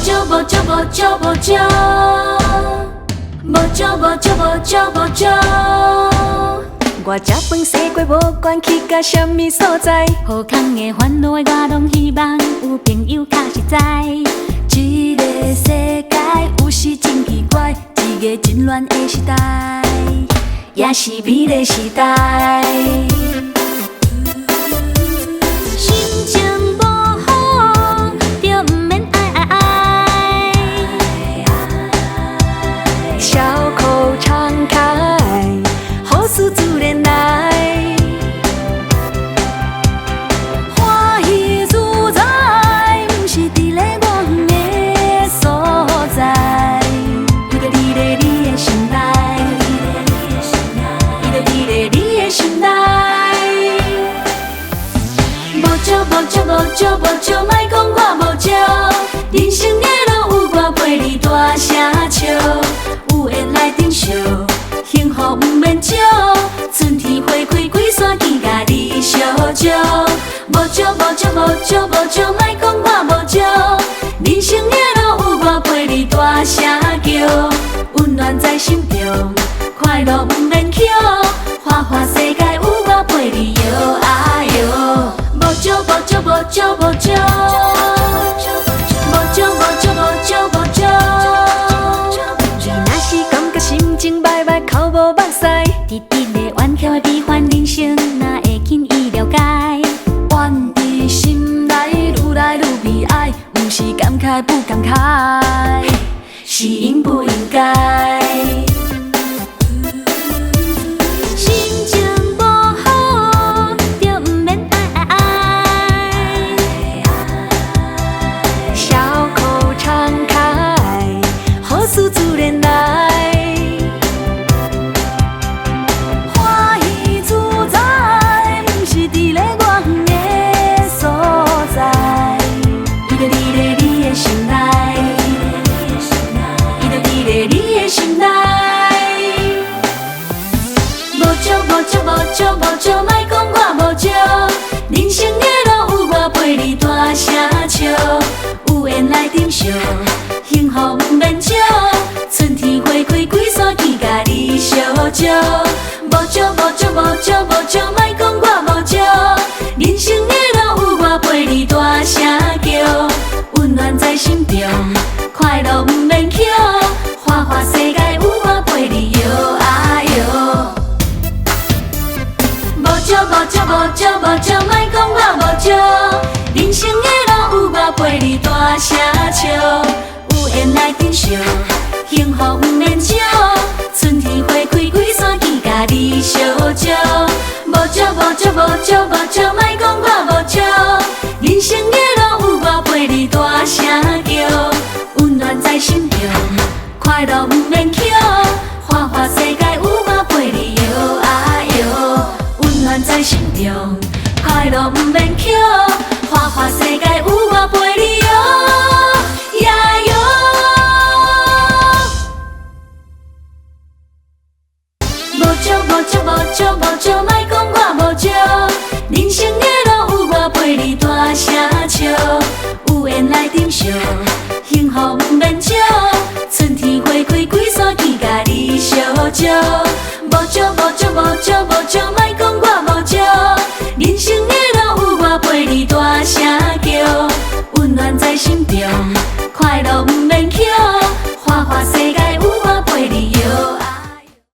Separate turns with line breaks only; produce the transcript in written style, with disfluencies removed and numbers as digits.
少無少無少無少，無少無少無少無少。
我食飯生過無管去到啥物所在，
好康的煩惱的我攏希望有朋友較實在。這个世界有時真奇怪，一个真亂的時代，也是美麗時代。心情無好，就毋免哀哀哀。
笑口常開，好事自然來。
歡喜自在，毋是佇咧偌遠的所在，伊就佇咧你的心內，伊就佇咧你的心內。無少無少無少無少，莫講我無少，人生的路有我陪你大聲笑，有緣來頂相，幸福毋免招，春天花開規山見共你相招。無少無少無少無少，莫講我無少，人生的路有我陪你大聲叫，溫暖在心中，快樂毋免抾，花花世界有我陪你搖啊搖。無少無少無少無少，無少無少無少無少。
你若是感覺心情歹歹，哭無目屎，
直直的冤巧的悲歡人生，哪會輕易了解？
怨佇心內愈來愈悲哀，毋是感慨不感慨，
是應不應該？心情無好，就毋免哀哀哀。
笑口常開，好事自然來。歡喜自在，毋是佇咧偌遠的所在，
伊就佇咧你的心內，伊就佇咧你的心內。無少無少無少無少，莫講我無少，人生的路有我陪你大聲笑，有緣來頂相，幸福毋免招，春天花開規山見共你相招。無少無少無少無少，莫講我無少，人生的路有我陪你大聲叫，溫暖在心中，快樂毋免抾，花花世界有我陪你搖啊搖。無少無少無少無少，莫講我無少，人生的路有我陪你大聲笑，有緣來頂相，幸福毋免招，春天花開規山見共你相招。無少無少無少無少，莫講我無少，人生的路有我陪你大聲叫，溫暖在心中，快樂毋免抾，花花世界有我陪你搖啊搖，溫暖在心中，快樂毋免抾，花花世界有我陪你搖呀搖。無少無少無少無少，莫講我無少，人生的路有我陪你大聲笑，有緣來頂相，幸福毋免招，春天花開規山見共你相招。無少無少無少無少，莫講我無少，人生的路有我陪你大聲叫，溫暖在心中，快樂毋